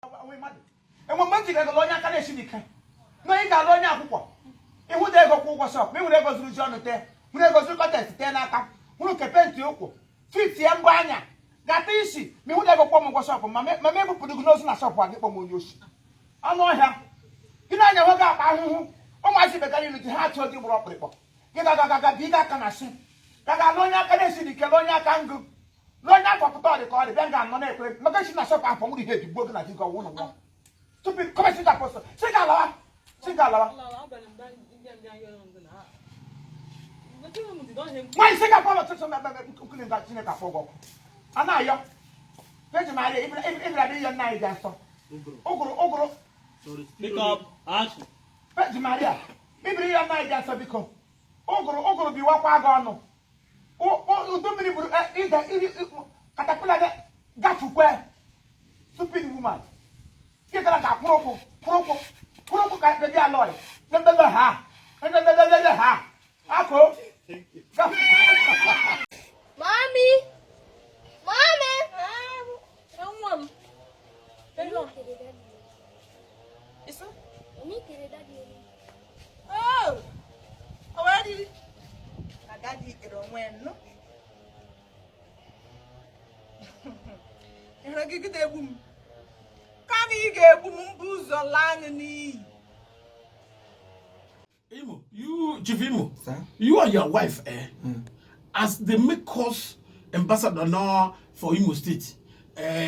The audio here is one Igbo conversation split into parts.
Enwe mgbe m ji gagala onye aka na-esi n'ike na ị ga-alụ onye akwụkwọ ịhụ dị ego kwụ ụgwọ shop ị nwere ego zuru ji ọnụ tee, nwere ego zuru Kotex tee n'aka, hụrụ ke penti ụkwụ fitie mbọ anya gata isi ma ịhụ dị ego kwụọ m ụgwọ shop ma ma ebupụrụ gị n'ozu na shop a gị kpọ m onye oshi anụ ọhịa gị na-anya nwe gị akpa ahụhụ ụmụazị bekara ilu ji ha achọ gị gbụrụ ọkpụrịkpọ gị gagagaga bi ga aka na shi ka ga-alụ onye aka na-esi n'ike lụ onye aka ngụ lụ onye akpọpụta ọ dị ka ọ dị bịa nga anọ na-ekwe maka esi na shop afọ nwere ihe ejigbuo gị na di gị ọwụ ụlọ nwa tupu kọmesi ga pọsọ si ga alawa si ga alawa nwaanyị si ga pọlọ tụtụ nkiri nga Chineke afọ ụgwọ a na-ayọ eji m arịa ịbịara bịa ịyọ nna anyị dị asọ ụgụrụ ụgụrụ. Pick up. Action. Virgin Maria ịbịara ịyọ nna anyị dị asọ biko ụgụrụ ụgụrụ biwakwa gị ọnụ udu mmiri buru ide iri caterpillar gafukwe stupid woman gị gara ga kwụrụ ụkwụ kwụrụ ụkwụ kwụrụ ụkwụ ka baby alọị ndebele ha ndebele ha akụ gafu. Mommy! Mommy! Nwa m. Ịsị? Oh! O wee dị agadi kere onwe nụ. Ị hụrụ gị gide egbu m. Kama ị ga-egbu m mbụ ụzọ laa anyị n'iyi. Imo, you, Chief Imo, sir? You and your wife, eh? As they make us ambassador now for Imo State,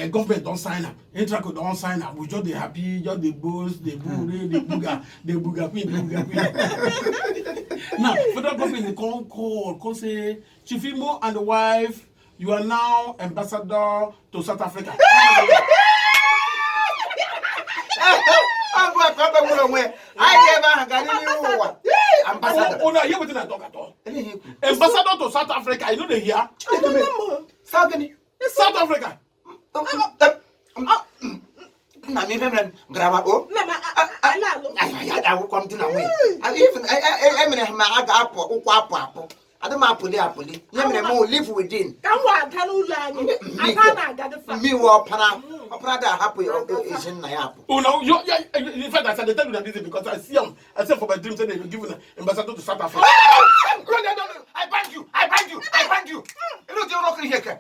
government don sign am, Intraco don sign am. We just dey happy, just dey boast, dey booga, dey booga, dey booga queen, dey booga queen. Now, federal government dey come call, come say, Chief Imo and the wife, you are now ambassador to South Africa. Ọ bụ aka ọ dọgburu onwe ya. Anyị ga ebe ahụ gara n'ihu ụwa. Ambassador. Una hear wetin I talk at all? Ambassador to South Africa, you no dey hear? South gịnị? South Africa. Nna m ife mere garaba o. Akwụkwọ m di na nwunye. Even emere ha ma a ga-apụ ụkwụ apụ apụ. Adị m apụli apụli. Ihe mere m live within. Ka m wa aga n'ụlọ anyị. Ada na-aga dị fa. Mmiwe ọpara ọpara dị ahapụ ezi nna ya apụ. Una, you, you, in fact, as I dey tell you that this because I see am, I see am for my dream say they give una ambassador to South Africa. No, no, no, no. I bind you. I bind you. I bind you. Ịlụ dị ụrọ kiri ihe ke.